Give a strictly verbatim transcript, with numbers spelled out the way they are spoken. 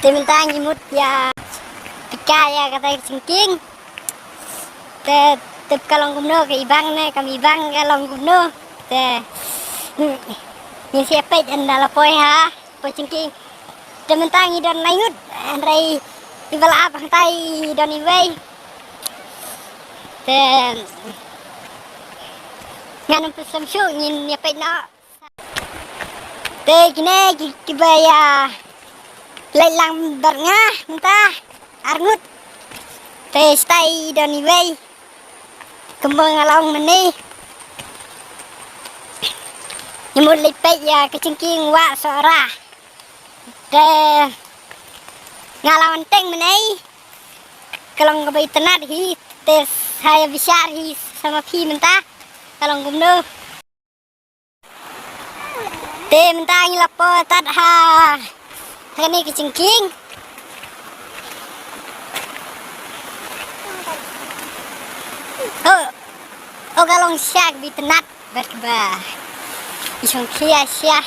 Te mynta ngi mut ïa pika ïa kata ka jingkieng. Te tip ka long kumno, ka ibang ne kam ibang ka long kumno. Te ngi sa peit ynda la poi ha poi jingkieng. Te mynta ngi don laingut, hynrei iba la ap hangtai don iwei. Te ngan ym pynslem shuh, ngin ïa peit noh. Te kine ki, kiba ïa leit lang bad nga mynta arngut. Te shatai don iwei. Kumba nga la ong mynne, ngi mut leit peit ïa ka jingkieng Wah Sohra. Te nga la wan teng mynne, ka long kaba itynnad hi. Te sa ïa bishar hi sa ma phi mynta ka long kumno. Te mynta ngi la poi tad ha, ha kane ka jingkieng. Oh, oh, ka long sha kaba itynnad bad kaba i shongkhia sha.